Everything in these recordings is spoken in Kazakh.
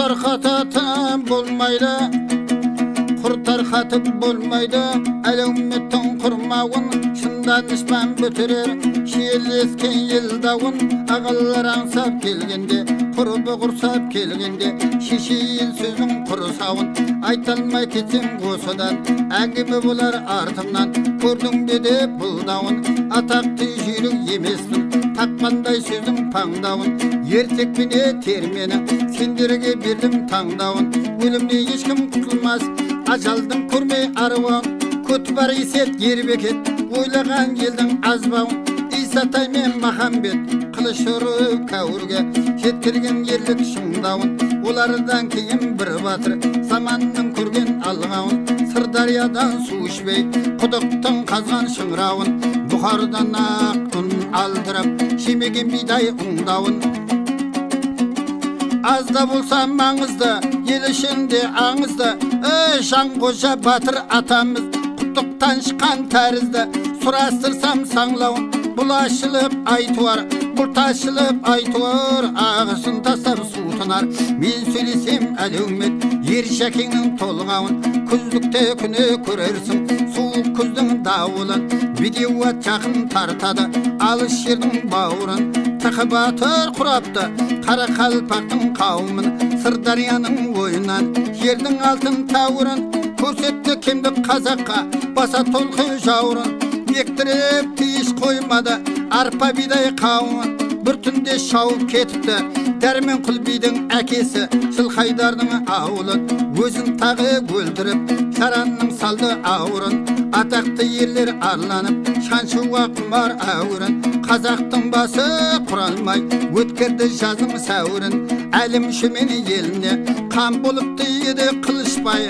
Тарқататын болмайды, құр тарқатып болмайды, әлеуметтің құрмауын, шын данышпан бітірер, шиелескен ел дауын, ағалар аңсап келгенде, құрбы құрсап келгенде, шешейін сөзің құрсауын, айта алмай кетсем осыдан, әңгіме болар артымнан, көрдің бе деп бұл дауын, атақты жүйрік емеспін, таққандай сөздің паңдауын, ертекпен термені, сендерге бердім таңдауын, өлімнен ешкім құтылмас, ажалдың көрмей аруағын, көті бар есет ербекет, ойлаған елдің азбауын, Исатай мен Махамбет, қылыш ұрып кәуірге, жеткірген ерлік шыңдауын, олардан кейін бір батыр, заманның көрген алғауын, Сырдариядан су ішпей, құдықтың қазған шыңырауын, Бұхардан ақ ұн алдырып, жемеген бидай ұңдауын. Аз да болса маңызды, ел ішінде аңызды, Жанқожа батыр атамыз, құттықтан шыққан тәрізді, сұрастырсам саңлауын, бұл ашылып айтуар, бұлт ашылып айтуар, ағысын тастап су тынар. Мен сөйлесем әлеумет, ер Жәкеңнің толғауын, күздікте күні көрерсің, суық күздің дауылын, бедеу ат жақын тартады, алыс жердің бауырын, Тықы батыр құрапты, қара қалпақтың қауымын, Сырдарияның ойынан, жердің алтын тауырын, көрсетті кемдік қазаққа, баса толқын жауырын, ектіріп тиіш қоймады, арпа бидай қауын, бір түнде шауып кетіпті, Дәрмен Құлбидің әкесі, Жылқайдардың ауылын, өзін тағы өлтіріп, шаранның салды ауырын, атақты ерлер арланып, шаншуға құмар әуірін, қазақтың басы құралмай, өткерді жазың сәуірін, әлім шөмен еліне, қан болыпты еді Қылышбай.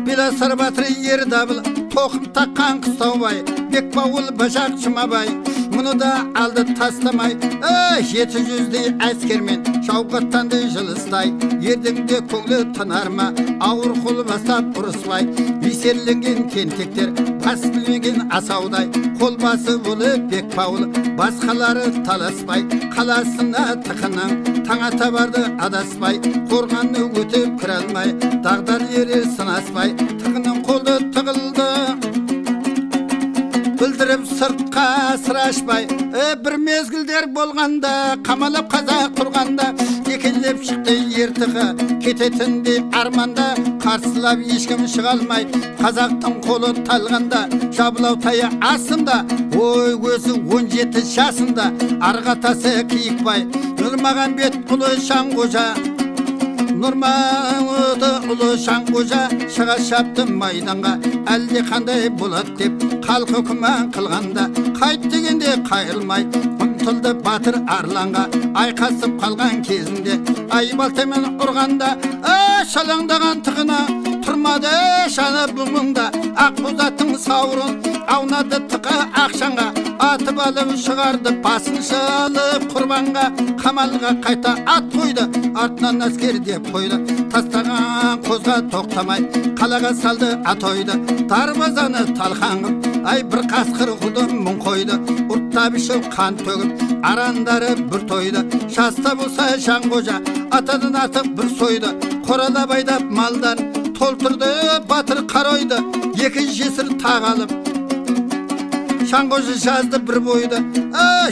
Беласар батыр ер дабыл, тоқым таққан Қыстаубай, Бекбауыл Бажақ Жұмабай, мұны да алды тастамай, 700-дей әскермен жауға аттанды жылыстай, ердің де көңілі тынар ма, ауыр қол бастап ұрыспай, есерленген тентектер, бас білмеген асаудай, қол басы болып Бекбауыл, басқалары таласпай, қаласына тықының, таң ата барды адаспай, қорғанны өтіп кіре алмай, дағдар ері сынаспай, тықының қолды тығылды, білдіріп сыртқа сыр ашпай, бір мезгілдер болғанда, қамалап қазақ тұрғанда, екелеп шықты ертігі, кететіндей арманда, қарсылап ешкім шыға алмай, қазақтың қолы талғанда, жабылау тайы астында, ой өзі 17 жасында, арғы атасы Киікбай, Нұрмағамбет ұлы Жанқожа, Нұрмағамбет ұлы Жанқожа, шыға шапты майданға, әлде қандай болады деп, халқы күмән қылғанда, қайт дегенде қайырылмай, ұмтылды батыр арланға, айқасып қалған кезінде, айбалтамен ұрғанда, шалаңдаған тығына, тұрмады шаны бұңында, ақбозаттың сауырын, аунады тықы ақшанға, атып алып шығарды, басын шалып құрбанға, қамалға қайта ат қойды, артынан әскер деп қойды, тастаған қозға тоқтамай, қалаға салды ат ойды, дарбазаны талқан қып, ай бір қасқыр құды мұң қойды, ұрттап ішіп қан төгіп, арандары бір тойды, жаста болса Жанқожа, атадан артық бір сойды, қоралап айдап малдан, толтырды батыр қаройды, екі жесір тақ алып, Жанқожа жазды бір бойды,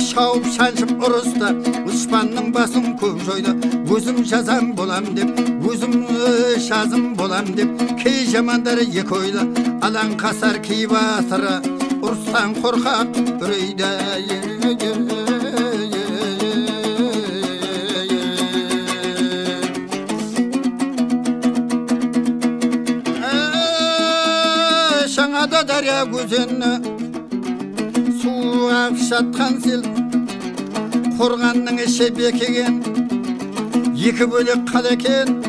шауып шаншып ұрысты, дұшпанның басын көп жойды, өзім жазам болам деп, өзім жазым болам деп, кей жамандары екі ойлы, алаң қасар кей батыры, ұрыстан қорқақ үрейді. Жаңада дария өзені, су ағып жатқан сел, қорғанның іші бекіген, екі бөлек қала екен,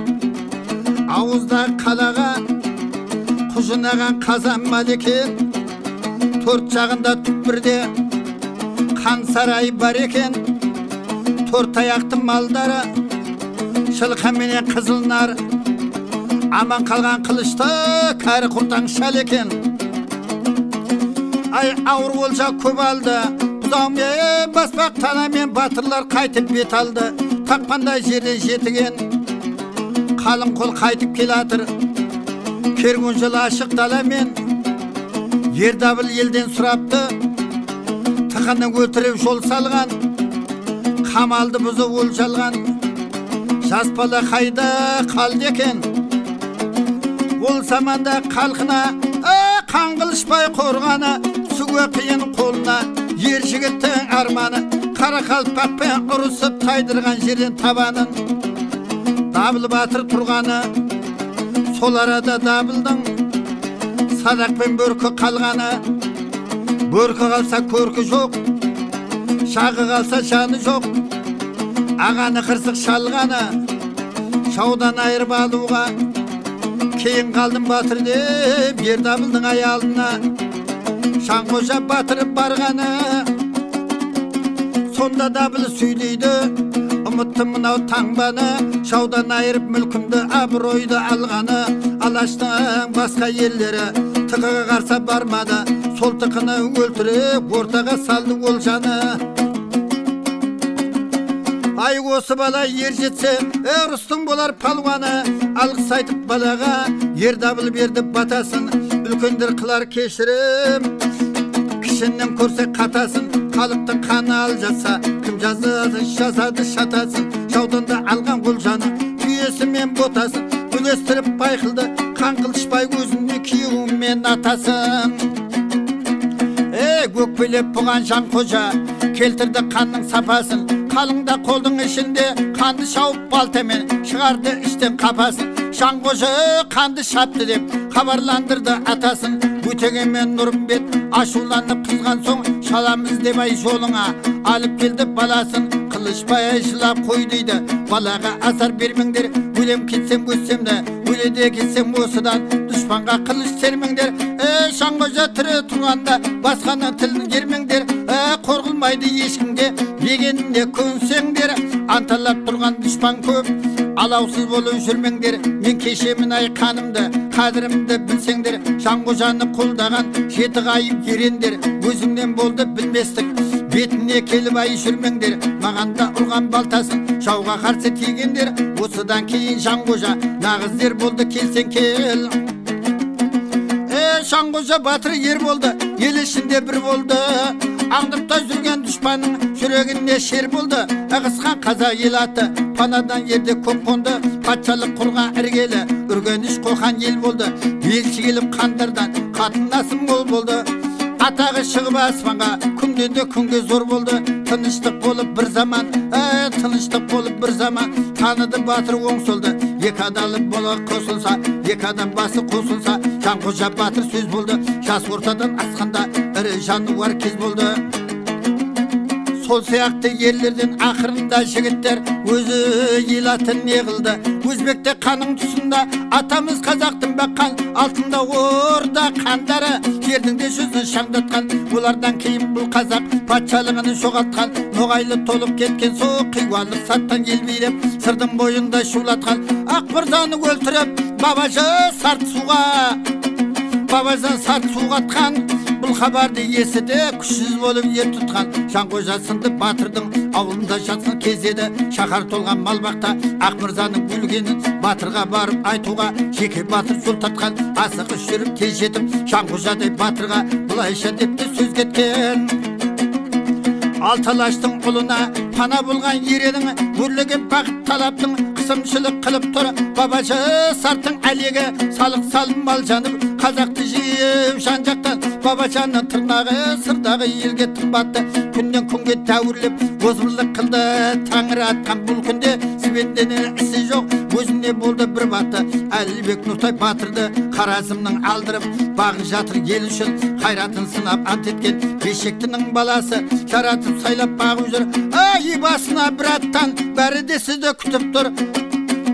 ауызда қалаға құжынаған қазан мал екен, төрт жағында түкпірде хан сарайы бар екен, төрт аяқты малдары жылқы менен қызыл нар, аман қалған қылышты кәрі құртаң шал екен. Ай ауыр олжа көп алды, бұзаумен баспақ танамен батырлар қайтып бет алды, Тақпандай жерден жетіген қалың қол қайтып келатыр. Керуен жолы ашық даламен. Ердабыл елден сұрапты, тықыны өлтіріп жол салған, қамалды бұзып ол жалған. Жас бала қайда қалды екен? Ол заманда халқына қан қылышбай қорғаны, түсуге қиын қолына ер жігіттің арманы. Қара қалпақпен ұрысып тайдырған жерден табанын Дабыл батыр тұрғаны. Сол арада Дабылдың садақпен бөркі қалғаны. Бөркі қалса көркі жоқ, шағы қалса жаны жоқ. Ағаны қырсық шалғаны, жаудан айырып алуға кейін қалдым батыр деп Ердабылдың аялына Жанқожа батырып барғаны. Сонда Дабыл сөйлейді, ұмыттым мынау таңбаны, жаудан айырып мүлкімді абыройды алғаны. Алаштың басқа елдері тықыға қарсы бармады, сол тықыны өлтіріп ортаға салды олжаны. Ай осы бала ер жетсе, ұрыстың болар палуаны. Алғыс айтып балаға Ердабыл берді батасын. Үлкендер қылар кешірім, кішінің көрсе қатасын. Халықтың қаны ал жатса, кім жазады жазады шатасын. Жаудан да алған олжаны түйесі мен ботасын. Үлестіріп байқылды қан қылышбай өзіне күйеуімен атасын. Өкпелеп бұған Жанқожа келтірді қанның сапасын. Қалыңда қолдың ішінде қанды шауып балтамен шығарды іштен қапасын. Жанқожа қанды шапты деп хабарландырды атасын. Өтеген мен Нұрымбет ашуланып қызған соң шаламыз деп ай жолыңа алып келді баласын. Қылышбай жылап қой дейді, балаға азар бермеңдер. Өлем кетсем өтсем де, өле де кетсем осыдан, дұшпанға қылыш сермеңдер. Жанқожа тірі тұрғанда басқаның тілін ермеңдер. Қор қылмайды ешкімге дегеніне көнсеңдер. Анталап тұрған дұшпан көп, алаусыз болып жүрмеңдер. Мен кешемін ай қанымды, қадірімді білсеңдер. Жанқожаны қолдаған жеті ғайып ерендер. Өзіңнен болды білместік, бетіне келіп ай жүрмеңдер. Маған да ұрған балтасын жауға қарсы тигендер. Осыдан кейін Жанқожа нағыз ер болды, келсең кел. Жанқожа батыр ер болды, ел ішінде бір болды. Аңдып та жүрген дұшпанның жүрегіне шер болды. Ығысқан қазақ ел аты панадан ерде көп қонды. Патшалық құрған іргелі Үргеніш Қоқан ел болды. Елші келіп қандардан қатынасы мол болды. Атағы шығып аспанға күннен де күнге зор болды. Тыныштық болып бір заман, тыныштық болып бір заман. Таныды батыр оң солды, екі адалы бола қосылса, екі адам басы қосылса, Жанқожа батыр сөз болды. Жас ортадан асқанда ірі жануар кез болды. Сол сияқты ерлерден ақырында жігіттер өзі ел атын не қылды. Өзбекте қаның тұсында атамыз қазақтың баққан алтында орда қандары жердің де жүзін шаңдатқан. Олардан кейін бұл қазақ патшалығын жоғалтқан. Ноғайлы толып кеткен соң қиуалық саттан ел билеп Сырдың бойында шулатқан. Ақ мырзаны өлтіріп бабажы сарт суға, бабажан сарт суға атқан. Бұл хабарды есіде күшсіз болып ер тұтқан. Жанқожа сынды батырдың ауылында жатсын кез еді. Шаһар толған малбақта Ақ мырзаның өлгенін батырға барып айтуға жеке батыр жол тартқан. Асығыс жүріп тез жетіп Жанқожадай батырға былайша депті сөз кеткен. Алты алаштың ұлына пана болған еренің, өрлеген бақыт талаптың қысымшылық қылып тұр. Бабажы сарттың әлегі салық салым мал жанып қазақты жиып жан жақтан. Бабажанның тырнағы сырдағы елге тымбатты. Күннен күнге тәуірлеп озбырлық қылды тәңір атқан. Бұл күнде сібенденен ісі жоқ, өзіне болды бір батты. Әлібек Нұртай батырды Қаразымның алдырып бағып жатыр ел үшін қайратын сынап ант еткен. Бешектінің баласы жаратып сайлап бағып жүр. Ай басына бір аттан бәрі де сізді күтіп тұр.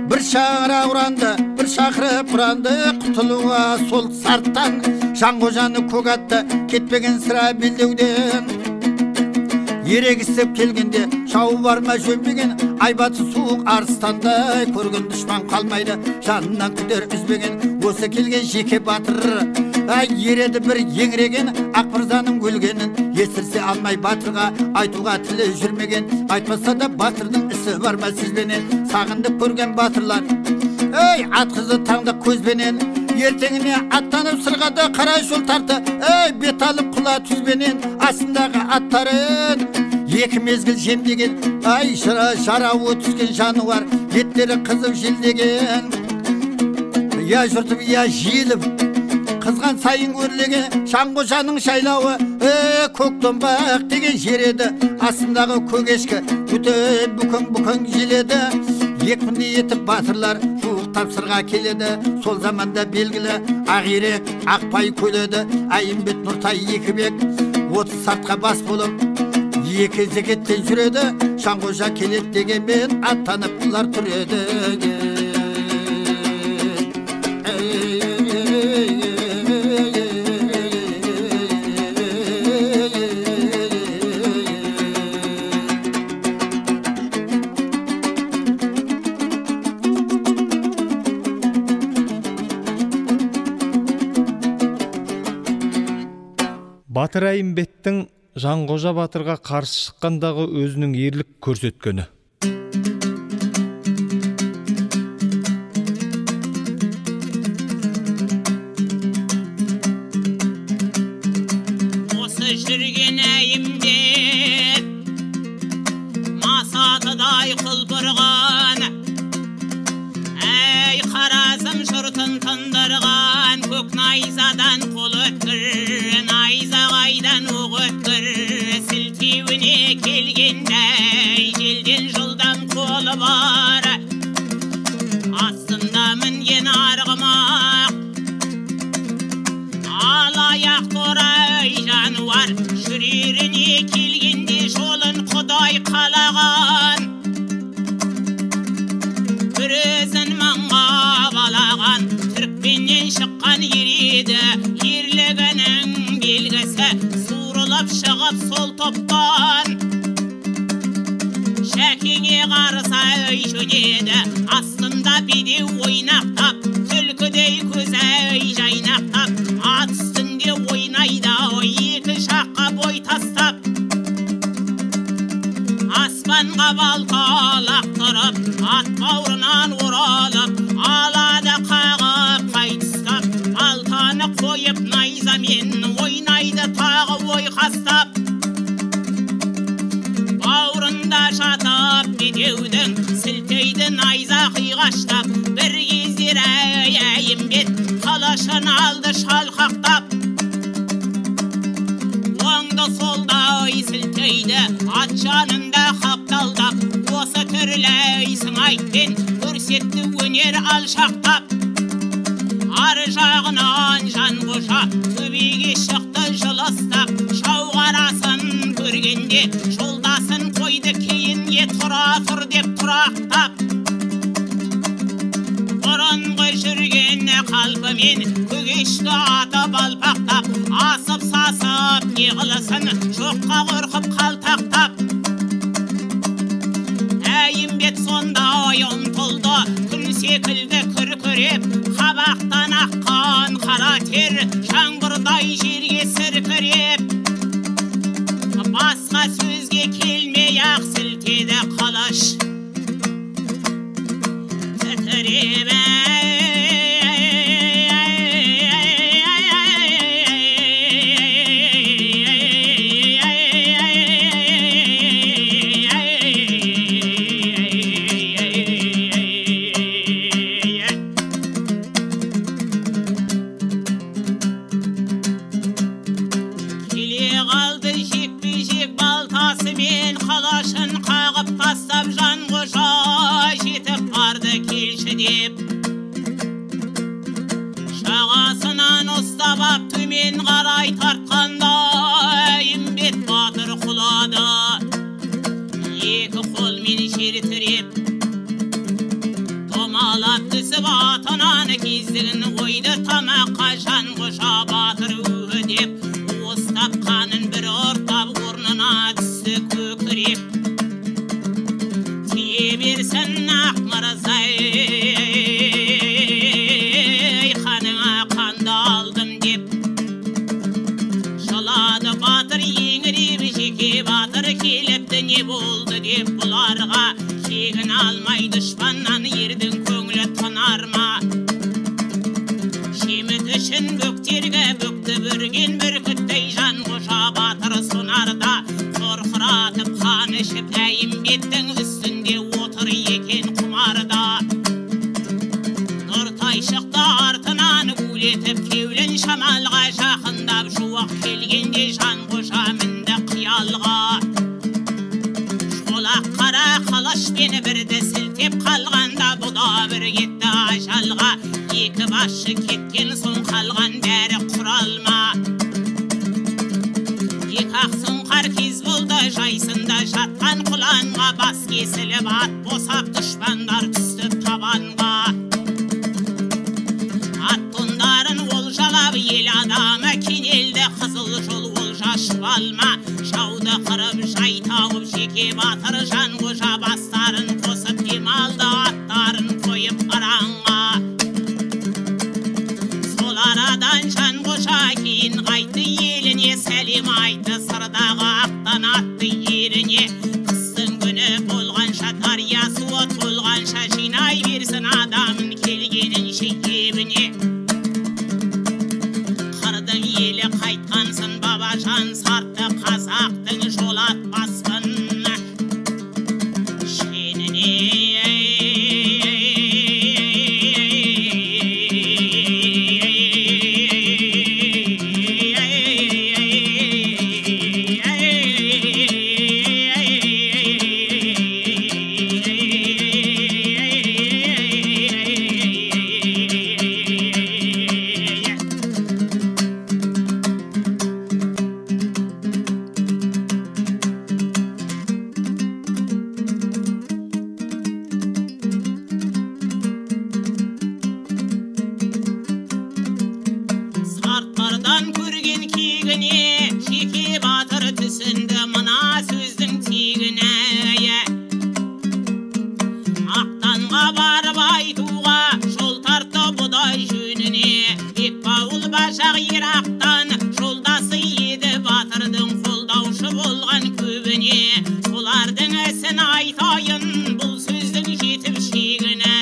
Бір шақыра ұранды, бір шақырып ұранды, құтылуға сол сарттан. Жанқожаны көк атты кетпеген сірә белдеуден. Ерегісіп келгенде жауы бар ма жөнбеген, айбаты суық арыстандай көрген дұшпан қалмайды жанынан күдер үзбеген. Осы келген жеке батыр Ай ереді бір еңіреген Ақмырзаның өлгенін естірсе алмай батырға, айтуға тілі жүрмеген. Айтпаса да батырдың ісі бар ма сізбенен? Сағындып көрген батырлар, ей атқызды таңда көзбенен. Ертеңіне аттанып сырғады қарай жол тартты, ей бет алып құла түзбенен астындағы аттарын. Екі мезгіл жемдеген, ай жарауы түскен жануар, еттері қызып желдеген. Я жұртып, я желіп, қызған сайын өрлеген Жанқожаның жайлауы, Көк домбақ деген жер еді. Астындағы көк ешкі түтіп бүкін-бүкін желеді. Екпінді етіп батырлар жуықтап сырға келеді. Сол заманда белгілі Ақирек, Ақпай көледі. Әйімбет, Нұртай, Екібек 30 сартқа бас болып екі зекеттен жүреді. Жанқожа келеді дегенмен аттанып бұлар тұр еді. Батыр Әйімбеттің Жанқожа батырға қарсы шыққандағы өзінің ерлік көрсеткені. Осы жүрген Әйімбет масатыдай құлпырған, әй Қаразым жұртын тындырған, көк найзадан қол өткір, найзағайдан оқ өткір, сілтеуіне келгенде желден жылдам қолы бар. Астында мінген арғымақ, алаяқ торай жануар, жүреріне келгенде жолын Құдай қалаған. Бір өзін маңға балаған, түрікпеннен шыққан ер еді, ерлігінің белгісі суырылып шығып сол топтан. Шәкеңе қарсы үй жөнеді, астында бедеу ойнақтап, түлкідей көзі үй жайнақтап, ат үстінде ойнайды екі жаққа бой тастап. Аспанға балта лақтырып, ат бауырынан оралып, алады қағып қайтыстап, балтаны қойып найзамен ойнайды тағы ойқастап. Бауырында жатып бедеудің сілтейді найза қиғаштап, бір кездер әй Әйімбет қылышын алды шалқақтап. Оңды солдай сілтейді ат жанында қапталдап, осы түрлі сыңайтпен көрсетті өнер алшақтап. Ар жағынан Жанқожа төбеге шықты жылыстап, жауғарасын көргенде жолдасын қойды кейінге тұра тұр деп тұрақтап. Бұрынғы жүрген қалпымен көк ешкі аты балпақтап, асып сасып не қылсын жоққа қорқып қалтақтап. Әйімбет сондай ұмтылды күн секілді күркіреп, қабақтан аққан қара тер жаңбырдай жерге сіркіреп. Басқа сөзге келмей ақ сілтеді қылыш тітіреп. деп бұларға, кегін алмай дұшпаннан ердің көңілі тынар ма? Жеміт үшін бөктерге бөкті бүрген бүркіттей Жанқожа батыр сонарда, сорқыратып қан ішіп Әйімбеттің үстінде отыр екен құмарда. Нұртай шықты артынан гулетіп кеулін шамалға, жақындап жуық келгенде Жанқожа мінді қиялға. Шолақ қара қылышпен бірді сілтеп қалғанда, бұ да бір кетті ажалға. Екі басшы кеткен соң қалған бәрі құралма. Екі ақ сұңқар кез болды жайсында жатқан құланға, бас кесіліп ат босап дұшпандар түсті табанға. Ат тондарын олжалап ел адамы кенелді, қызыл жол олжа шұбалма. Жауды қырып жай тауып жеке батыр Жанқожа бастарын қосып демалды, аттарын қойып ыраңға. Сол арадан Жанқожа кейін қайтты еліне, сәлем айтты сырдағы ақтан атты еріне. Қыстың күні болғанша, дария суы толғанша, жинай берсін адамын келгенінше ебіне. Қырдың елі қайтқансын бабажан сартты, қазақтың жолатпаспын шеніне. Сарттардан көрген кегіне жеке батыр түсінді мына сөздің тегіне. Ақтанға барып айтуға жол тартты бұдай жөніне. Бекбауыл бажақ ер ақтан жолдасы еді батырдың қолдаушы болған көбіне. Солардың ісін айтайын бұл сөздің жетіп шегіне.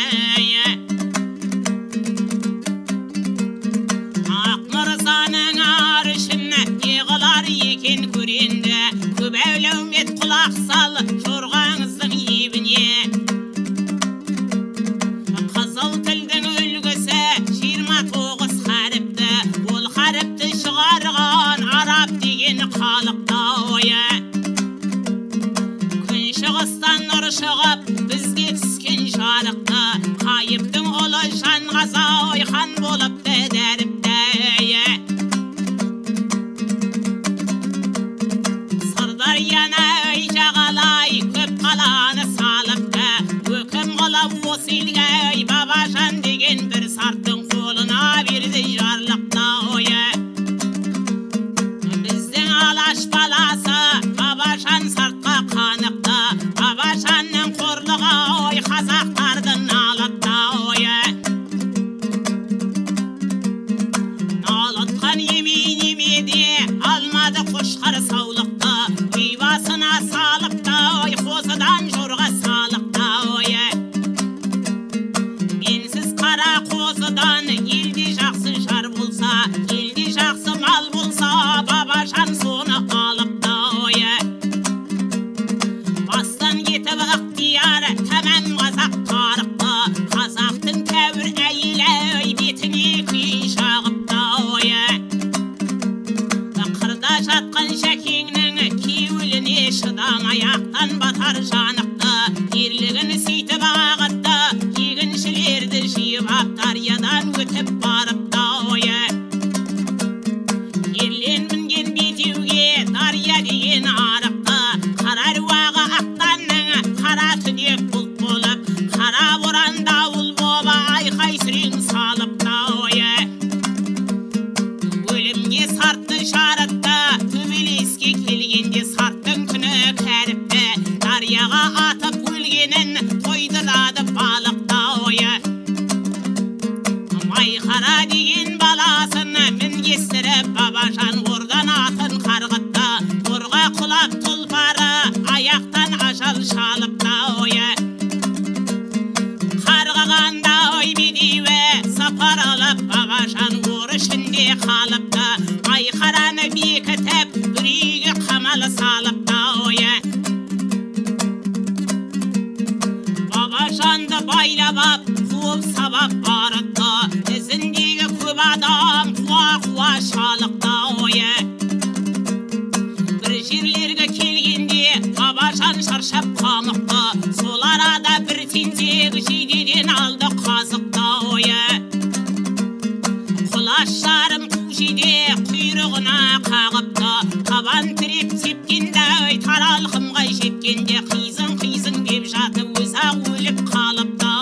Мырзаның ар ішін не қылар екен көренді, көп әлеумет құлақ сал жорғаңыздың ебіне. Қызыл тілдің үлгісі 29 қаріпті, ол қаріпті шығарған араб деген халықта ойы. Күншығыстан нұр шығып бізге түскен жарықты, Қайыптың ұлы Жанғазы хан болыпты дәріпті. Сырдарияны жағалай көп қаланы салыпты, өкім қылып осы елге бабажан деген бір сарттың қолына берді жарлықты ойы. Біздің алаш баласы бабажан сартқа қанықты, бабажанның қорлығы ой қазақтарды налытты ойы. Налытқан емей немеде алмады қошқар саулықты, үй басына салыпты ой қозыдан жорға салықты ойы. Менсіз қара қозыдан елде жақсы жар болса, елде жақсы мал болса, бабажан соны алыпты ойы. Бастан кетіп ықтияр тәмам қазақ тарықты, қазақтың тәуір әйелі бетіне күй жағыпты ойы. Қырда жатқан Жәкеңнің кеуіліне шыдамай ақтан батар жанықты, ерлігін сөйтіп ағытты, егіншілерді жиып ап дариядан өтіп барыпты ойы. Ерлен мінген бедеуге дария деген арықты, қара әруағы ақтанның қара түнек бұлт болып, қара боран дауыл боп айқай сүрең салыпты ойы. Өлімге сартты жарытты, төбелеске келгенде сарттың күні кәріпті, дарияға Қараны бекітіп, бір үйге қамал салыпты. Бабажанды байлап ап, қуып сабап барыпты. Ізіндегі көп адам қуа-қуа шалықты. Бір жерлерге келгенде Бабажан шаршап қамықты. Сол арада бір тентек жейдеден алды қазықты. Құлаш жарым қу жейде құйрығына қағыпты. Табан тіреп тепкенде таралқымға жеткенде қизың қизың деп жатып өзі-ақ өліп қалыпты.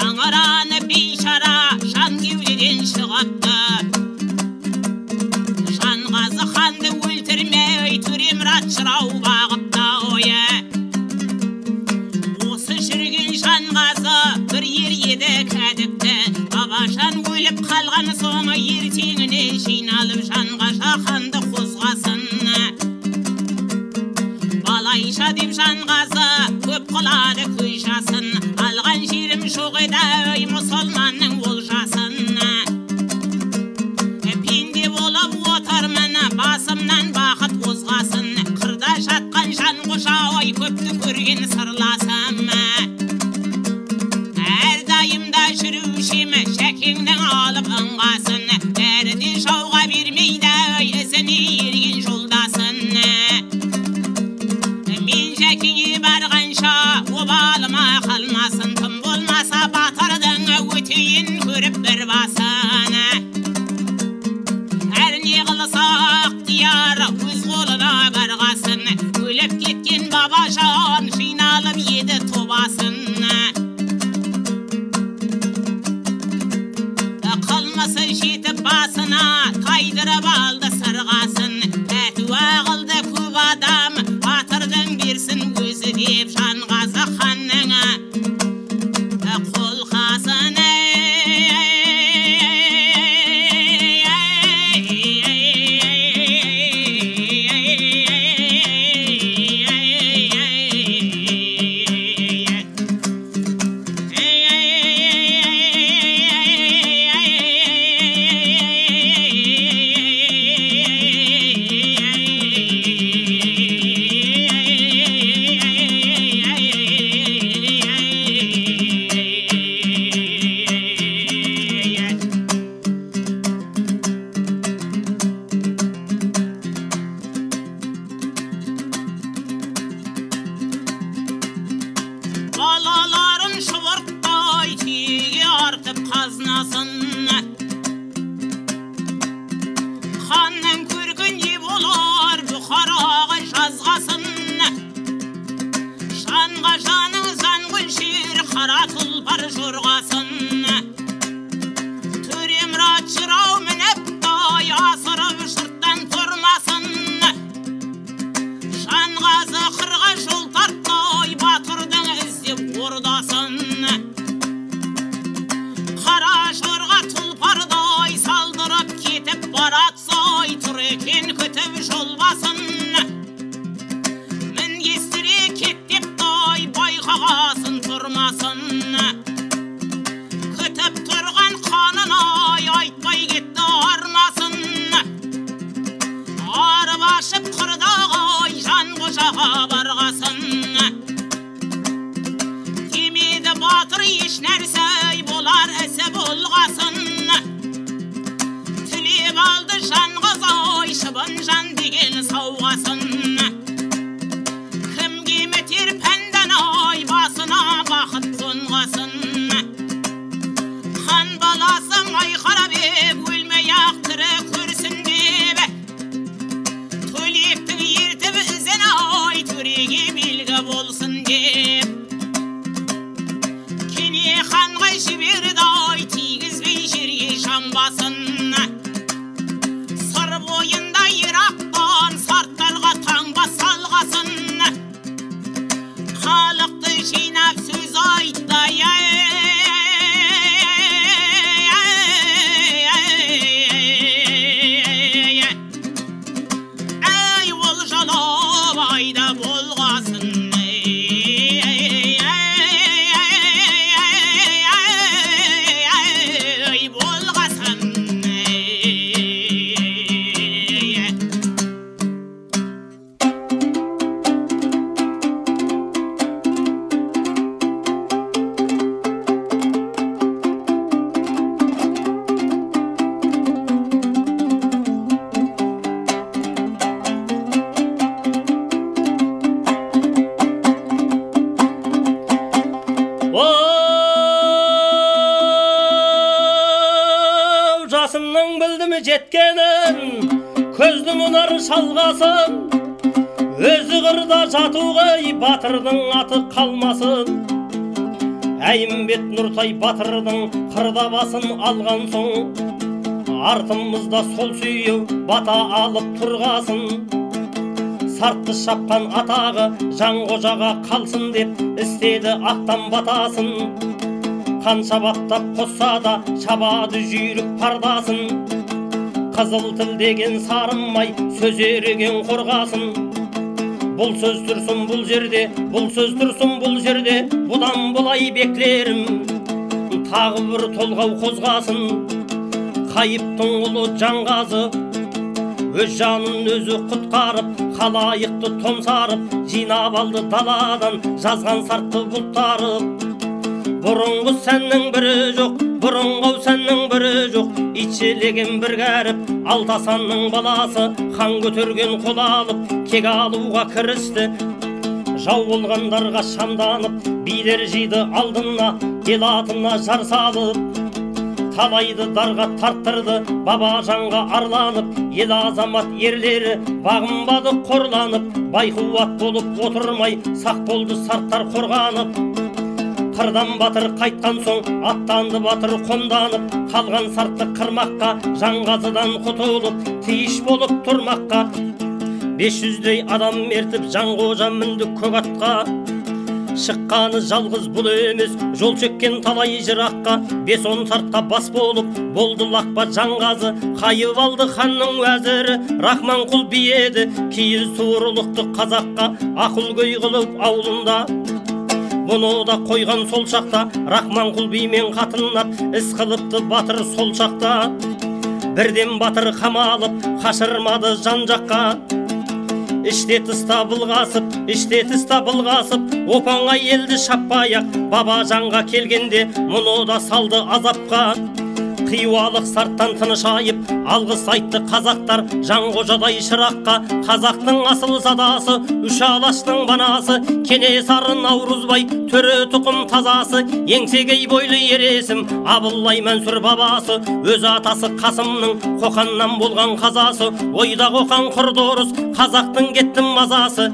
Аңыраны бейшара жан кеудеден шығыпты. Жанғазы ханды өлтірмей Төремұрат жырау бағыпты. Осы жүрген Жанғазы бір ер еді кәдікті. Бабажан өліп қалған соң ертеңіне жиналып Жанғажа ханды қозғасын. Балайша деп Жанғазы көп қылады көз жасын. Алған жерім жоқ еді мұсылманның олжасын. Пенде болып отырмын басымнан бақыт озғасын. Қырда жатқан Жанқожа ой көпті көрген сырласым. Әрдайымда жүрушім Шәкеңнің алып ыңғасын. Бәрі де жауға бермейді ізіне ерген жолдасын. Мен Шәкеңе барғанша обалыма қалмасын. Тым болмаса батырдың өтейін көріп бір басын. Әр не қылса ықтияр өз қолына барғасын. Өліп кеткен Бабажан жиналып еді тобасын. Қылмысы жетіп басына тайдырып алды сырғасын. Пәтуа қылды көп адам батырдың берсін өзі деп Жанғазы ханның қолқасын. Балаларын шұбырттай түйеге артып қазынасын. Ханның көркі не болар Бұхараға жазғасын. Жанғажаның зангүлшер қара тұлпар жорғасын. Төремұрат жырау мініп тай асырып жұрттан тұрмасын. Жанғазы қырға жол тарттай батырдың іздеп ордасын. Қара жорға тұлпардай салдырып кетіп баратсай тұр екен күтіп жолбасын. Мінгестіре кет деп тай байқағасын тұрмасын. Күтіп тұрған қанын ай айтпай кетті армасын. Арып ашып қырдағы Жанқожаға барғасын. Демеді батыр еш нәрсе болар ісі болғасын. Тілеп алды жан Деген көздің мұнары шалғасын, өзі қырда жатуғай батырдың аты қалмасын. Әйімбет Нұртай батырдың қырда басын алған соң, артымызда сол сүйеу бата алып тұрғасын. Сартты шапқан атағы Жанқожаға қалсын деп істеді ақтан батасын. Қанша баптап қосса да шабады жүйрік пардасын. Қызыл тіл деген сарымай сөз еріген қорғасын. Бұл сөз тұрсын бұл жерде, бұл сөз тұрсын бұл жерде, бұдан бұлай беклерім тағы бір толғау қозғасын. Қайыптың ұлы Жанғазы өз жанын өзі құтқарып, халайықты томсарып, жинап алды даладан жазған сартты бұлттарып. Бұрынғы сәннің бірі жоқ, бұрынғы сәннің бірі жоқ, итшілеген бір кәріп, Алтасанның баласы хан көтерген қол алып, кек алуға кірісті. Жау болғандарға шамданып, билер жиды алдына, ел атына жар салып. Талайды дарға тарттырды, Бабажанға арланып, ел азамат ерлері бағынбады қорланып, байқуат болып отырмай, сақ болды сарттар қорғанып. Қырдан батыр қайтқан соң, аттанды батыр қомданып, қалған сартты қырмаққа, Жанғазыдан құтылып, тиіш болып тұрмаққа. 500-дей адам ертіп, Жанқожа мінді көк атқа. Шыққаны жалғыз бұл емес, жол шеккен талай жыраққа, 5-10 сартқа бас болып, болды лақпа Жанғазы. Қайып алды ханның уәзірі, Рахманқұл би еді, киіз суырлықты қазаққа, ақылгөй қылып аулында. Бұны да қойған сол шақта, Рахманқұл бимен қатынап, іс қылыпты батыр сол шақта. Бірден батыр қамалып, қашырмады жан жаққа. Іште тыста былғасып, іште тыста былғасып, опаңа елді шаппай-ақ, Бабажанға келгенде мұны да салды азапқа. Қиуалық сарттан тынышайып, алғыс айтты қазақтар Жанқожадай шыраққа. Қазақтың асыл задасы, үш алаштың банасы, Кенесары Наурызбай, төре тұқым тазасы, еңсегей бойлы ер есім, Абылай Мәнсүр бабасы, өз атасы Қасымның Қоқаннан болған қазасы, ойда Қоқан құрды ұрыс, қазақтың кетті мазасы.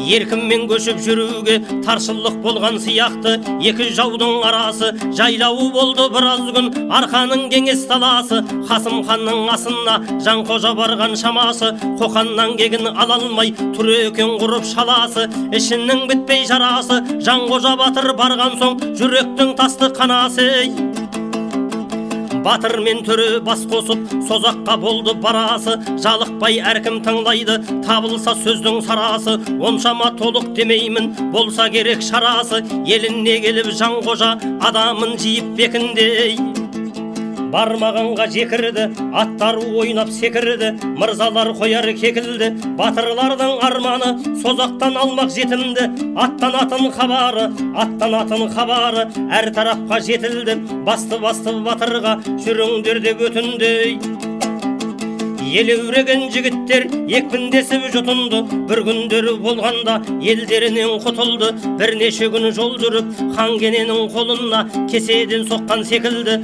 Еркінмен көшіп жүруге таршылық болған сияқты, екі жаудың арасы жайлауы болды біраз күн, арқаның кеңес таласы. Қасым ханның асына Жанқожа барған шамасы, Қоқаннан кегін ала алмай тұр екен құрып шаласы, ішінің бітпей жарасы. Жанқожа батыр барған соң жүректің тасты қанасы. Батыр мен төре бас қосып, Созаққа болды барасы, жалықпай әркім тыңлайды, табылса сөздің сарасы. Оншама толық демеймін, болса керек шарасы, еліне келіп Жанқожа адамын жиып бекіндей. Бармағанға жекірді, аттары ойнап секірді, мырзалар қояр кекілді, батырлардың арманы Созақтан алмақ жетімді. Аттанатын хабары, аттанатын хабары әр тарапқа жетілді, басты-басты батырға жүріңдер деп өтінді. Елеуреген жігіттер екпіндесіп жұтынды, бір күндері болғанда елдерінен құтылды. Бірнеше күн жол жүріп, хан Кененің қолына кеседен соққан секілді.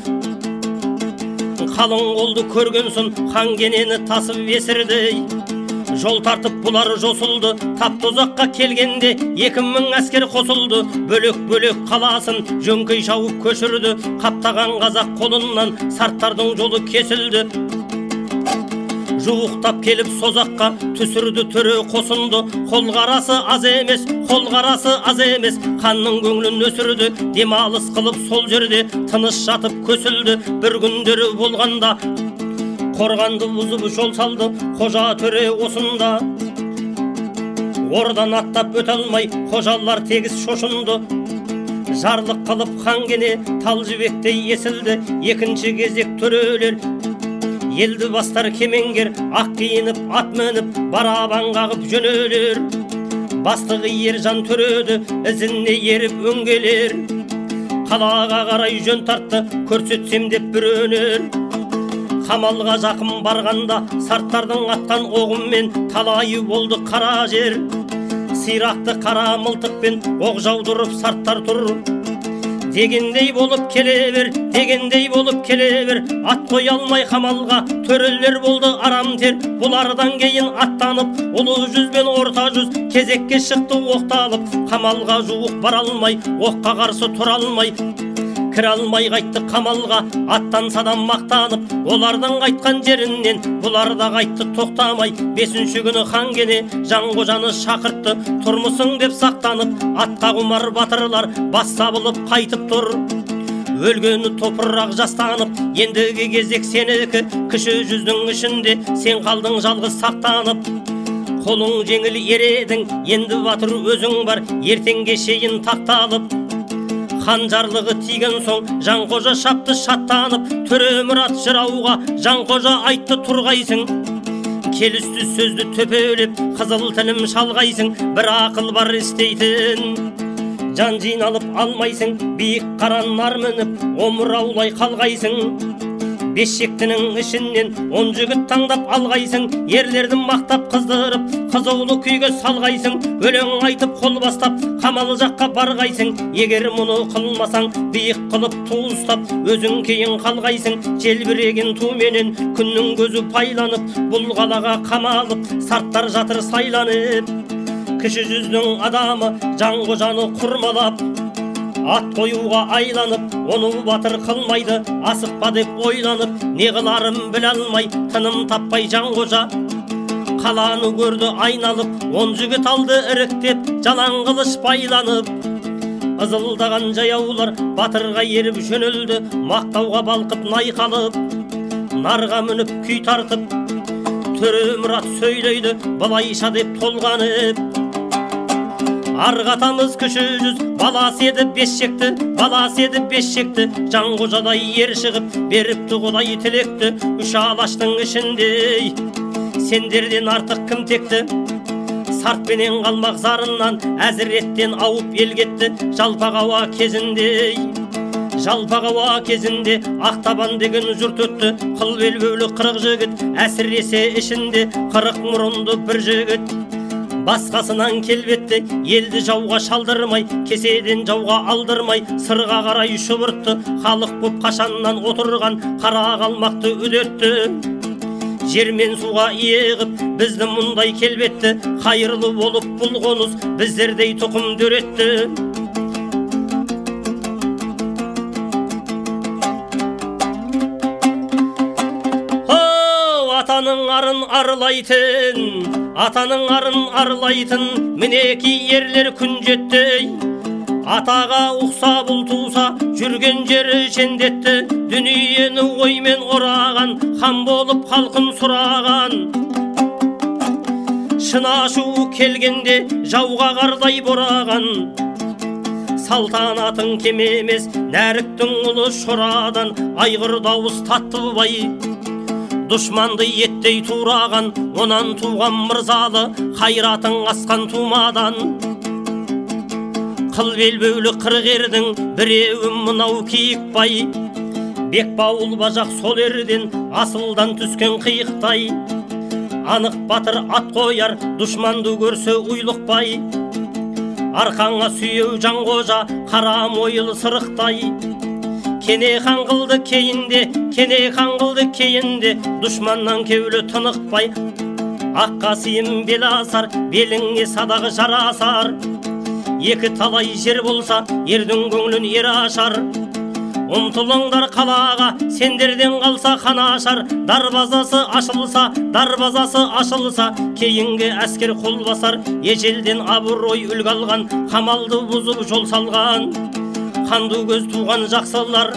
Қалың қолды көрген соң хан Кенені тасып есірді. Жол тартып бұлар жосылды, тап тозаққа келгенде 2000 әскер қосылды. Бөлек-бөлек қаласын жөңкей шауып көшірді, қаптаған қазақ қолынан сарттардың жолы кесілді. Жуықтап келіп Созаққа түсірді төре қосынды, қол қарасы аз емес, қол қарасы аз емес, ханның көңілін өсірді. Демалыс қылып сол жерде тыныш жатып көсілді. Бір күндері болғанда қорғанды бұзып жол салды Қожа төре осында. Ордан аттап өте алмай қожалар тегіс шошынды. Жарлық қылып хан Кене тал жібектей есілді. Екінші кезек төрелер елді бастар кемеңгер, ақ киініп ат мініп барабан қағып жөнелер. Бастығы Ержан төреді, ізіне еріп өңгелер. Қалаға қарай жөн тартты, көрсетсем деп бір өнер. Қамалға жақын барғанда сарттардың атқан оғымен талайы болды қара жер. Сирақты қара мылтықпен оқ жаудырып сарттар тұр. Дегендей болып келе бер, дегендей болып келе бер, ат қоя алмай қамалға, төрелер болды арам тер. Бұлардан кейін аттанып, ұлы жүз бен орта жүз кезекке шықты оқталып, қамалға жуық бара алмай, оққа қарсы тұра алмай, кіре алмай қайтты қамалға, аттанса да мақтанып, олардың қайтқан жерінен бұлар да қайтты тоқтамай. Бесінші күні хан Кене Жанқожаны шақыртты, тұрмысың деп сақтанып, атқа құмар батырлар бас сабылып қайтып тұр. Өлгені топырақ жастанып, ендігі кезек сенікі, кіші жүздің ішінде сен қалдың жалғыз сақтанып. Қолың жеңіл ер едің, енді батыр өзің бар, ертеңге шейін тақталып. Хан жарлығы тиген соң Жанқожа шапты шаттанып, Төремұрат жырауға Жанқожа айтты тұрғайсың. Келісті сөзді төпелеп, қызыл тілім шалғайсың, бір ақыл бар істейтін. Жан жиналып алмайсың, биік қара нар мініп, омыраулай қалғайсың. Бес шектінің ішінен 10 жігіт таңдап алғайсың, ерлерді мақтап қыздырып, қызулы күйге салғайсың, өлең айтып қол бастап, қамал жаққа барғайсың. Егер мұны қылмасаң, биік қылып ту ұстап, өзің кейін қалғайсың. Желбіреген туменен күннің көзі пайланып, бұл қалаға қамалып, сарттар жатыр сайланып. Кіші жүздің адамы Жанқожаны құрмалап, ат қоюға айланып, оны батыр қылмайды, асықпа деп ойланып, не қыларын біле алмай, тыным таппай Жанқожа. Қаланы көрді айналып, 10 жігіт алды іріктеп, жалаң қылыш байланып. Ызылдаған жаяулар батырға еріп жөнелді, мақтауға балқып найқалып, нарға мініп күй тартып, Төремұрат сөйлейді былайша деп толғанып. Арғы атамыз кіші жүз, баласы еді бес шекті, баласы еді бес шекті, Жанқожадай ер шығып, беріпті Құдай тілекті, үш алаштың ішінде сендерден артық кім текті? Сартпенен қалмақ зарынан, әзіреттен ауып ел кетті, жалпақ ауа кезінде. Жалпақ ауа кезінде Ақтабан деген жұрт өтті, қыл белбеулі 40 жігіт, әсіресе ішінде 40 мұрынды бір жігіт. Басқасынан келбетті, елді жауға шалдырмай, кеседен жауға алдырмай, сырға қарай шұбыртты, халық боп қашаннан отырған қара қалмақты үдетті. Жер мен суға ие ғып, бізді мұндай келбетті, қайырлы болып бұл қоныс біздердей тұқым дөретті. Атаның арын арылайтын, атаның арын арылайтын, мінекей ерлер күн жетті. Атаға ұқса бұл туса, жүрген жері жендетті, дүниені оймен ораған, хан болып халқын сұраған. Шын ашуы келгенде жауға қардай бораған. Салтанатың кем емес, Нәріктің ұлы Шорадан, айғыр дауыс Таттыбай. Дұшманды еттей тураған, онан туған мырзалы, қайратың асқан тумадан. Қыл белбеулі 40 ердің, біреуі мынау Киікбай. Бекбауыл бажақ сол ерден, асылдан түскен қиықтай. Анық батыр ат қояр, дұшманды көрсе ұйлықпай. Арқаңа сүйеу Жанқожа, қара мойыл сырықтай. Кене хан қылды кейінде, кене хан қылды кейінде, дұшманнан кеулі тынықпай. Аққа сыйым бел асар, беліңе садағы жарасар. Екі талай жер болса, ердің көңлін ер ашар. Ұмтылыңдар қалаға, сендерден қалса хан ашар. Дарбазасы ашылса, дарбазасы ашылса, кейінгі әскер қол басар. Ежелден абырой үлгі алған, қамалды бұзып жол салған. Қанды көз туған жақсылар,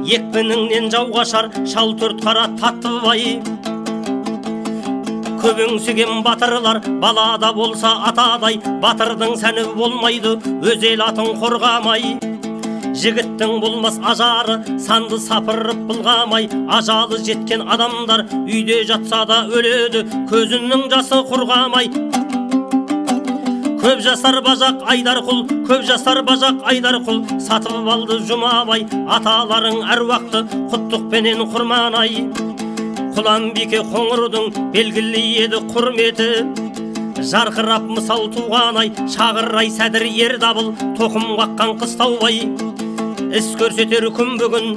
екпініңнен жау қашар, шал төрт қара Таттыбай. Көп өңсіген батырлар, балада болса атадай, батырдың сәні болмайды, өз ел атын қорғамай. Жігіттің болмас ажары, санды сапырып былғамай, ажалы жеткен адамдар үйде жатса да өледі, көзінің жасы құрғамай. Көп жасар бажақ Айдарқұл, көп жасар бажақ Айдарқұл, сатып алды Жұмабай, аталарың әруақты құттықпенен Құрманай. Құланбике Қоңырдың белгілі еді құрметі, жарқырап мысал туғанай, шағырай Сәдір Ердабыл, тоқым қаққан Қыстаубай. Іс көрсетер күн бүгін,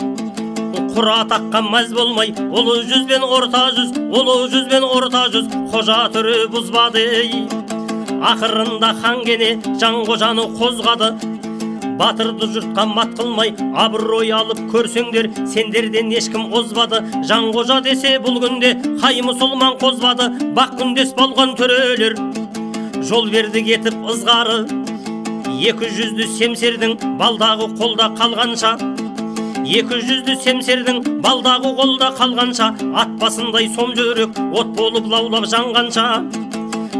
құр атаққа мәз болмай, ұлы жүз бен орта жүз, ұлы жүз бен орта жүз, қожа түрі бұзбады. Ақырында хан Кене Жанқожаны қозғады, батырды жұртқа мат қылмай, абырой алып көрсеңдер, сендерден ешкім озбады. Жанқожа десе бұл күнде қай мұсылман қозбады, бақ күндес болған төрелер жол берді кетіп ызғары. Екі жүзді семсердің балдағы қолда қалғанша, екі жүзді семсердің балдағы қолда қалғанша, ат басындай сом жүрек от болып лаулап жанғанша,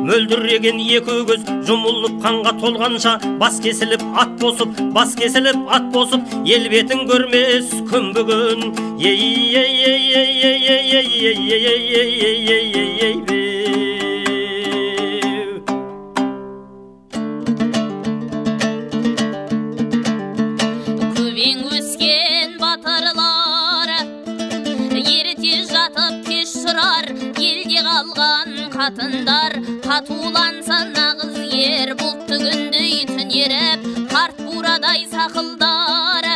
мөлдіреген екі көз жұмылып қанға толғанша, бас кесіліп ат босып, бас кесіліп ат босып, ел бетін көрмес күн бүгін. Ей ей ей ей ей ей ей ей ей ей ей ей ей ей беу. Көбең өскен батырлар ерте жатып кеш тұрар, елде қалған қатындар қатуланса нағыз ер, бұлтты күндей түнеріп қарт бурадай сақылдар.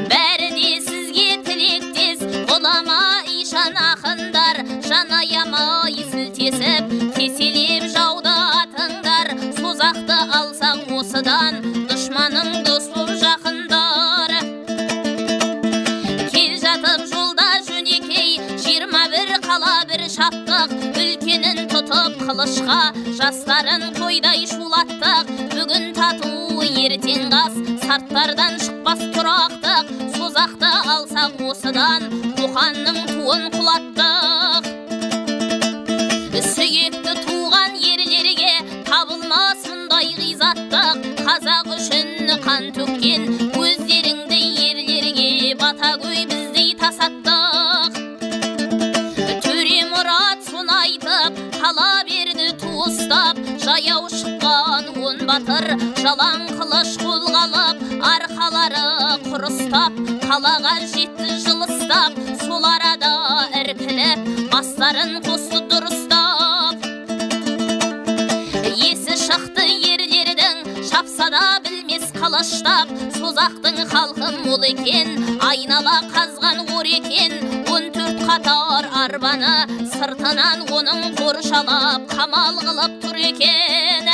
Бәрі де сізге тілектес, ғұлама ишан ақындар, жан аямай сілтесіп кеселеп жауды атыңдар. Созақты алсаң осыдан дұшманың дос боп жақындар. Кел жатып жолда жөнекей, 21 қала бір шаптық, үлкенін тұтып қылышқа, жастарын қойдай шулаттық. Бүгін тату, ертең қас, сарттардан шықпас тұрақтық. Созақты алсақ осыдан, Қоқанның туын құлаттық. Сүйекті туған ерлерге табылмас мұндай ғизаттық. Қазақ үшін қан төккен өздеріңді ерлерге бата кой біздей тасаттық. Төре Мұрат соны айтып, қала берді туыстап, жаяу шыққан он батыр жалаң қылыш қолға алып, арқалары құрыстап, қалаға жетті жылыстап. Сол арада іркіліп, бастарын қосты дұрыстап. Есі шықты ерлердің, шапса да білмес қылыштап. Созақтың халқы мол екен, айнала қазған ор екен. 14 қатар арбаны сыртынан оның қоршалап, қамал қылып тұр екен.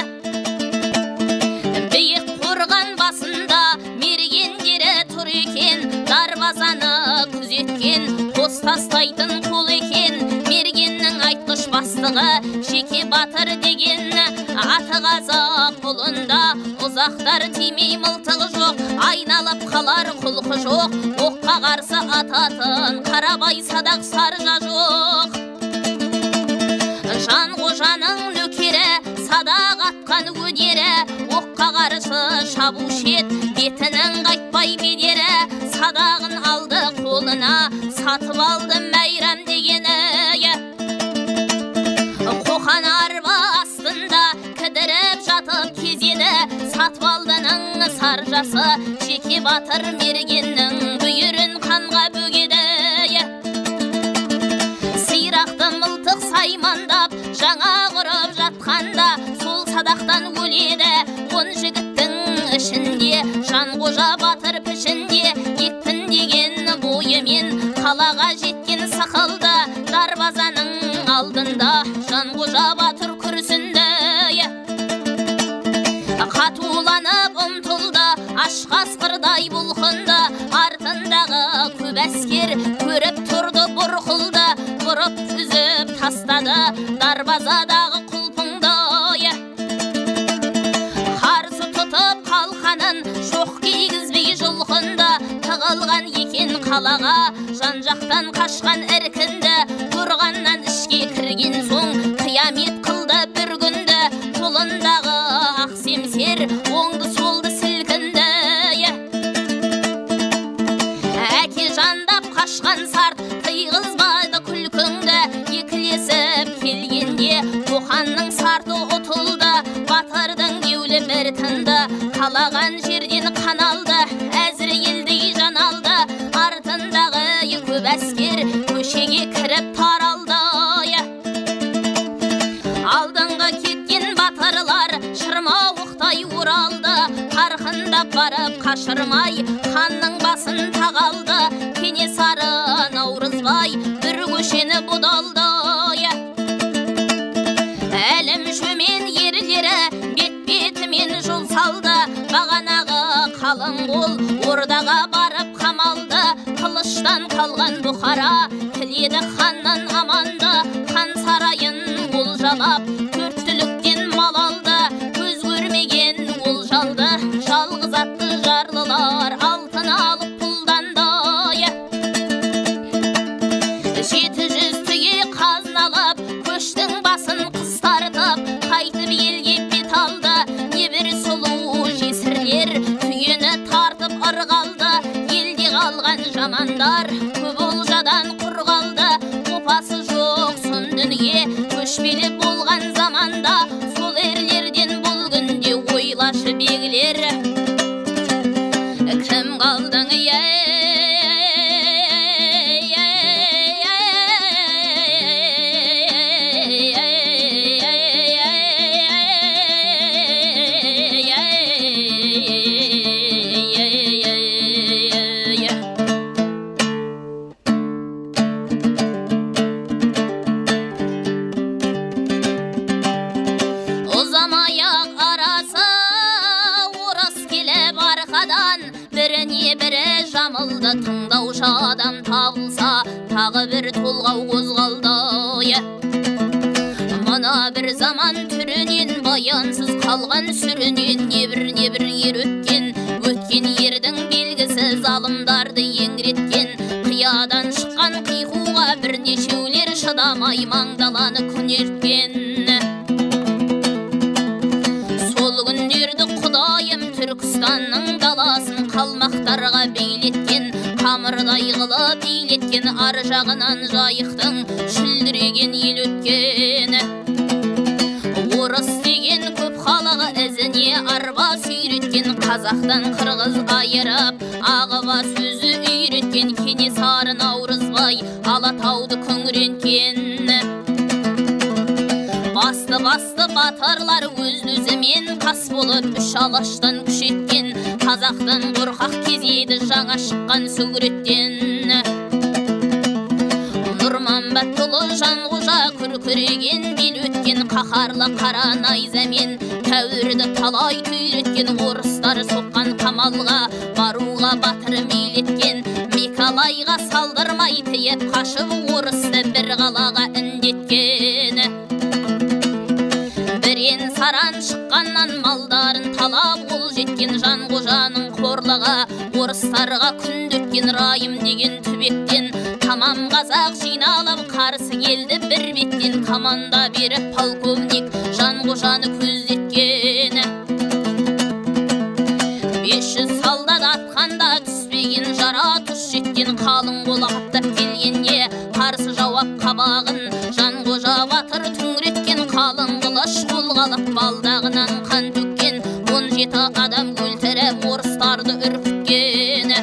Биік қорған басында мергендері тұр екен, дарбазаны күзеткен қос тастайтын қол екен. Мергеннің айтқыш бастығы Жеке батыр деген, аты қазақ ұлында ұзақтар тимей мылтығы жоқ, айналып қалар құлқы жоқ, оққа қарсы ататын Қарабай садақ саржа жоқ. Жанқожаның нөкері садақ атқан өнері, оққа қарсы шабушы ет, бетінің қайтпай бедері. Садағын алды қолына, сатып алды Мәйрам дегені. Қоқан арба астында кідіріп жатып кезеді, сатып алдының саржасы Жеке батыр мергеннің бүйірін қанға бөгеді. Сирақты мылтық саймандап жаңа құрып жатқанда, сол садақтан өледі он жігіттің ішінде. Жанқожа батыр пішінде екпіндеген бойымен қалаға жеткен сақалды, дарбазаның алдында Жанқожа батыр күрсінді. Қатуланып ұмтылды, аш қасқырдай бұлқынды, артындағы көп әскер көріп тұрды бұрқылды, бұрып үзіп тастады дарбазадағы құлпыңды. Қарсы тұтып қалқанын шоқ кигізбей жұлқынды, тығылған екен қалаға жан жақтан қашқан іркінді. Қорғаннан ішке кірген соң қиямет қылды бір күнді, қолындағы ақ семсер оңды солды сілкінді. Әке жандап қашқан сарт тыйғызбады күлкіңді, екілесіп келгенде Қоқанның сарты ұтылды. Батырдың деулі бір тынды, қалаған жерден қан алды, Әзірейілдей жан алды. Артындағы көп әскер көшеге кіріп таралды. Алдыңғы кеткен батырлар шырмауықтай оралды, қарқында Жақындап барып қашырмай, ханның басын тағалды. Кенесары Наурызбай бір көшені бұдалды. Әлім шөмен ерлері бет-бетімен жол салды. Бағанағы қалың қол ордаға барып қамалды. Қылыштан қалған бұқара тіледі ханнан аманды. Хан сарайын олжалап төрт түліктен мал алды. Көз көрмеген олжалды жалғыз атты жарлылар алтын алып пұлданды. 700 түйе қазыналап, көштің басын қыстартып, қайтып елге бет алды. Небір сұлу жесірлер түйені тартып ырғалды. Елде қалған жамандар көп олжадан құр қалды. Опасы жоқ сұм дүние көшпелі болған заманда. Сол ерлерден бұл күнде ойлашы бегілер. Кім қалдың біріне бірі жамылды. Тыңдаушы адам табылса, тағы бір толғау қозғалды. Мына бір заман түрінен, баянсыз қалған сүрінен, небір-небір ер өткен, өткен ердің белгісі залымдарды еңіреткен. Қиядан шыққан қиқуға бірнешеулер шыдамай маңдаланы күнерткен. Сол күндерді Құдайым Түркістанның даласын қалмақтарға билеткен, қамырдай қылып илеткен, ар жағынан жайықтың шүлдіреген ел өткен. Орыс деген көп халығы ізіне арба сүйреткен, қазақтан қырғыз айырып, ағыба сөзі үйреткен, Кенесары Наурызбай Алатауды күңіренткен. Басты-басты батырлар өз-өзімен қас болып үш алаштан күшеткен, қазақтан қорқақ кезеді жаңа шыққан сүгіреттен. Нұрмамбетұлы Жанқожа күркіреген бел өткен, қаһарлы қара найзамен тәуірді талай түйреткен, орыстар соққан қамалға баруға батыр мейлеткен. Мекалайға салдырмай тиіп қашып орысты бір қалаға індеткен. Бірен саран шыққаннан малдарын талап ол жеткен, Жанқожаның қорлығы орыстарға күндеткен. Райым деген түбектен тамам қазақ жиналып қарсы келді бір беттен. Команда беріп полковник Жанқожаны көздеткен. 500 солдат атқанда түспеген жара тұс жеткен, қалың қол аттап келгенде қарсы жауап қабағын Жанқожа батыр түңреткен. Қалың қылыш қолға алып балдағынан қан төккен, 17 адам өлтіріп орыстарды үркіткен.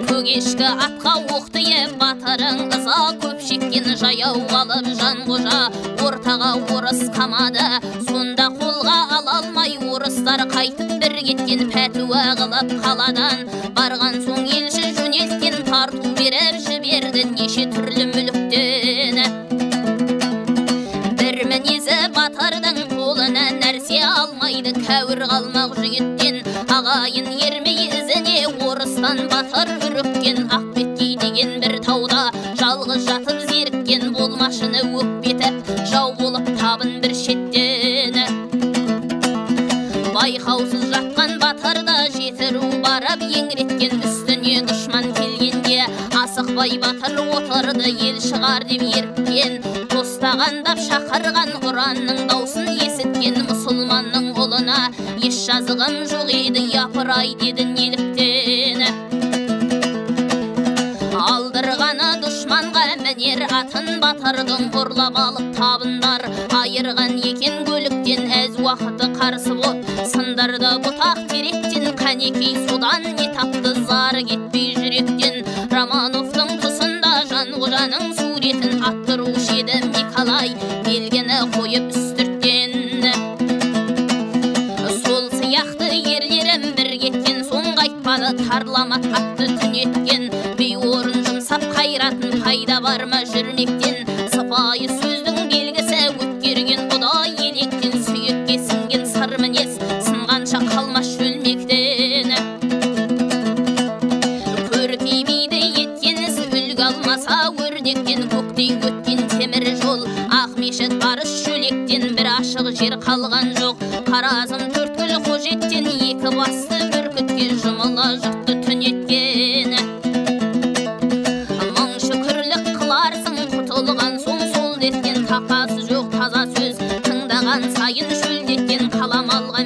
Көк ешкі атқа оқ тиіп батырың ыза көп шеккен, жаяу қалып Жанқожа ортаға орыс қамады. Сонда қолға ала алмай орыстар қайтып бір кеткен, пәтуа қылып қаладан барған соң елші жөнелткен, тарту беріп жіберді неше түрлі мүліктен. Бір мінезі батырдың қолына нәрсе алмайды, кәуір қалмақ жігіттен. Ағайын ермей ізіне орыстан батыр үріккен. Ақбеткей деген бір тауда жалғыз жатып зеріккен, болмашыны өкпетіп жау болып табын бір шеттен. Байқаусыз жатқан батырды жеті ру барып еңіреткен, үстіне дұшман келгенде асықпай батыр отырды ел шығар деп еріккен. Тостағандап шақырған ұранның даусын есіткен, мұсылманның ұлына еш жазығым жоқ еді, япырай деді неліктен. Алдырғаны дұшманға мінер атын батырдың ұрлап алып табындар айырған екен көліктен. Әз уақыты қарсы боп сындырды бұтақ теректен, қанекей содан не тапты зары кетпей жүректен. Романовтың тұсында Жанқожаның суретін аттырушы еді Николай, белгіні қойып үстірттен. Сол сияқты ерлер Қалар ма жүрмектен, сыпайы сөздің белгісі өткерген құдай електен, сүйекке сіңген сыр мінез сынғанша қалмас шөлмектен. Көркеймейді еткен іс үлгі алмаса өрнектен, көктей өткен темір жол Ақмешіт барыс шөлектен, бір ашық жер қалған жоқ. Қаразым Төрткүл Қожеттен, екі басты бүркітке жұмыла жұртты түнеткен. Мың шүкірлік қыларсың құтылған соң сол дерттен, тақасы жоқ таза сөз тыңдаған сайын шөлдеткен. Қалам алған